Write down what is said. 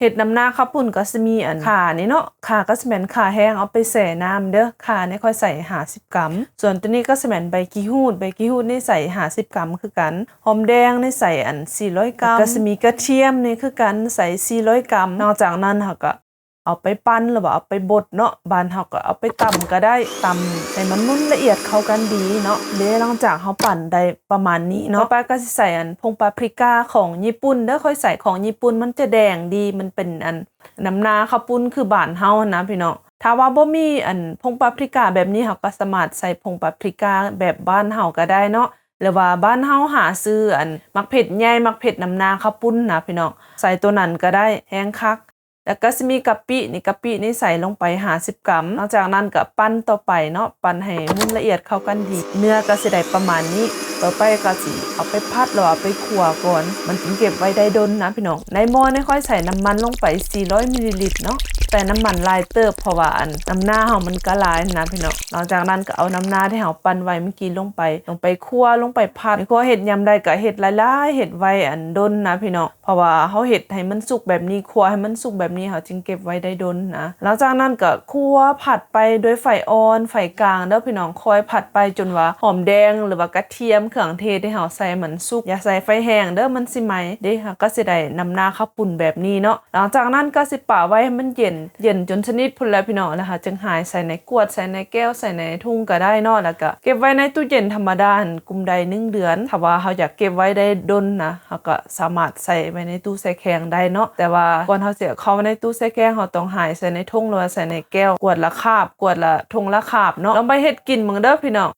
ເຮັດນ້ຳໜ້າເຂົ້າປຸ້ນກໍຊິມີອັນຂ່ານີ້ເນາະ, ຂ່າກໍຊິແມ່ນຂ່າແຫ້ງເອົາໄປແຊ່ນ້ຳເດີ້. ຂ່ານີ້ຂ້ອຍໃສ່ຫ້າສິບກຣາມ, ສ່ວນໂຕນີ້ກໍຊິແມ່ນໃບຂີ້ຫູດ, ໃບຂີ້ຫູດນີ້ໃສ່ຫ້າສິບກຣາມຄືກັນ, ຫອມແດງນີ້ໃສ່ອັນສີ່ຮ້ອຍກຣາມ, ແລ້ວກໍຊິມີກະທຽມນີ້ຄືກັນ ໃສ່ສີ່ຮ້ອຍກຣາມ. ນອກຈາກນັ້ນເຮົາກໍ ເອົາໄປປັ່ນ ຫຼືວ່າເອົາໄປບົດເນາະ, ບ້ານເຮົາກໍເອົາໄປຕຳກໍໄດ້, ຕຳໃຫ້ມັນໝຸ່ນລະອຽດເຂົ້າກັນດີເນາະ. ເດ້ ຫຼັງຈາກເຮົາປັ່ນໄດ້ປະມານນີ້ເນາະ, ຕໍ່ໄປກໍຊິໃສ່ອັນ ຜົງປາປຣິກາຂອງຍີ່ປຸ່ນເດີ້. ຂ້ອຍໃສ່ຂອງຍີ່ປຸ່ນ ມັນຈະແດງດີ, ມັນເປັນອັນ ນ້ຳໜ້າເຂົ້າປຸ້ນຄືບ້ານເຮົາຫັ້ນນະພີ່ນ້ອງ. ຖ້າວ່າບໍ່ມີອັນ ຜົງປາປຣິກາແບບນີ້ ເຮົາກໍສາມາດໃສ່ຜົງປາປຣິກາແບບບ້ານເຮົາກໍໄດ້ເນາະ, ຫຼືວ່າບ້ານເຮົາຫາຊື້ອັນ ໝາກເຜັດໃຫຍ່ ໝາກເຜັດນ້ຳໜ້າເຂົ້າປຸ້ນນະພີ່ນ້ອງ, ໃສ່ໂຕນັ້ນກໍໄດ້ ແຮງຄັກ. ແລ້ວກໍຊິມີກະປິນີ້, ກະປິນີ້ໃສ່ລົງໄປຫ້າສິບກຣາມ. ຫຼັງຈາກນັ້ນກໍປັ່ນຕໍ່ໄປເນາະ, ປັ່ນໃຫ້ໝຸ່ນລະອຽດເຂົ້າກັນດີ. ເນື້ອກໍຊິໄດ້ປະມານນີ້, ຕໍ່ໄປກໍຊິເອົາໄປຜັດ ຫຼືວ່າເອົາໄປຂົ້ວກ່ອນ, ມັນຈຶ່ງເກັບໄວ້ໄດ້ດົນນະພີ່ນ້ອງ. ໃນໝໍ້ນີ້ຂ້ອຍໃສ່ນ້ຳມັນລົງໄປສີ່ຮ້ອຍມິນລີລິດເນາະ, ໃສ່ນ້ຳມັນຫຼາຍເຕີບ ເພາະວ່າອັນ ນ້ຳໜ້າເຮົາມັນກໍຫຼາຍນະພີ່ນ້ອງ. ຫຼັງຈາກນັ້ນກໍເອົານ້ຳໜ້າທີ່ເຮົາປັ່ນໄວ້ມື້ກີ້ລົງໄປ ລົງໄປຂົ້ວ ລົງໄປຜັດ. ຄົວເຮັດຍາມໃດກໍເຮັດຫຼາຍໆ ເຮັດໄວ້ອັນດົນນະພີ່ນ້ອງ, ເພາະວ່າເຮົາເຮັດໃຫ້ມັນສຸກແບບນີ້ ຂົ້ວໃຫ້ມັນສຸກແບບນີ້ ເຮົາຈຶ່ງເກັບໄວ້ໄດ້ດົນນະ. ຫຼັງຈາກນັ້ນກໍຂົ້ວຜັດໄປດ້ວຍໄຟອ່ອນ ໄຟກາງເດີ້ພີ່ນ້ອງ, ຄ່ອຍຜັດໄປຈົນວ່າຫອມແດງ ຫຼືວ່າກະທຽມ ເຄື່ອງເທດທີ່ເຮົາໃສ່ມັນສຸກ, ຢ່າໃສ່ໄຟແຮງເດີ້ ມັນຊິໄໝ້ເດ້. ເຮົາກໍຊິໄດ້ນ້ຳໜ້າເຂົ້າປຸ້ນແບບນີ້ເນາະ. ຫຼັງຈາກນັ້ນກໍຊິປະໄວ້ໃຫ້ມັນເຢັນ ເຢັນຈົນສະໜິດພຸ້ນແຫຼະພີ່ນ້ອງ, ແລ້ວເຮົາຈຶ່ງຫາຍໃສ່ໃນກວດ ໃສ່ໃນແກ້ວ ໃສ່ໃນຖົງກໍໄດ້ເນາະ, ແລ້ວກໍເກັບໄວ້ໃນຕູ້ເຢັນທຳມະດາຫັ້ນ ກຸ່ມໃດໜຶ່ງເດືອນ. ຖ້າວ່າເຮົາຢາກເກັບໄວ້ໄດ້ດົນນະ ເຮົາກໍສາມາດໃສ່ໄວ້ໃນຕູ້ແຊ່ແຂງໄດ້ເນາະ, ແຕ່ວ່າກ່ອນເຮົາຊິເອົາເຂົ້າໄວ້ໃນຕູ້ແຊ່ແຂງ ເຮົາຕ້ອງຫາຍໃສ່ໃນຖົງ ຫຼືວ່າໃສ່ໃນແກ້ວ ກວດລະຄາບ ກວດລະຖົງລະຄາບເນາະ. ລອງໄປເຮັດກິນເບິ່ງເດີ້ພີ່ນ້ອງ.